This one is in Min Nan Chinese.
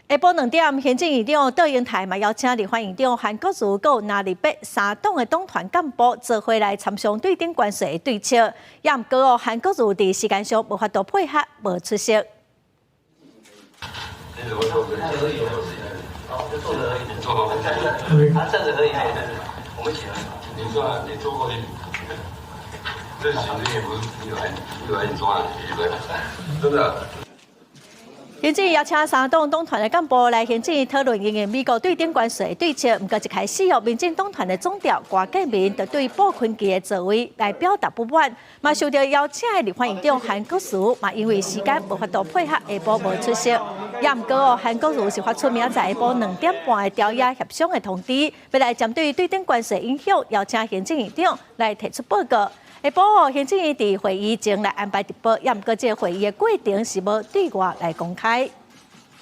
下晡2點，行政院長卓榮泰嘛邀請立法院長韓國瑜佮藍綠白三黨的黨團幹部做伙來參詳對等關稅的對策。也毋過哦，韓國瑜佇時間上無法度配合，無出席。你怎麼做？哦，就坐著而已，坐，他站著而已，我們起來。你說你坐過去，這行政也不是你來，你來你抓，你來，真的。行政院邀請三黨黨團的幹部來行政院討論因應美國對等關稅的對策，毋過一開始哦，民進黨團的總召郭建民就對布坤琪的座位來表達不滿，嘛受著邀請的立法院長韓國瑜嘛因為時間無法度配合，下晡無出席。也毋過哦，韓國瑜是發出明仔載下晡2點半的朝野協商的通知，欲來針對對等關稅影響，邀請行政院長來提出報告。下晡哦，行政院佇會議前來安排直播，也毋過這個會議的過程是無對外來公開。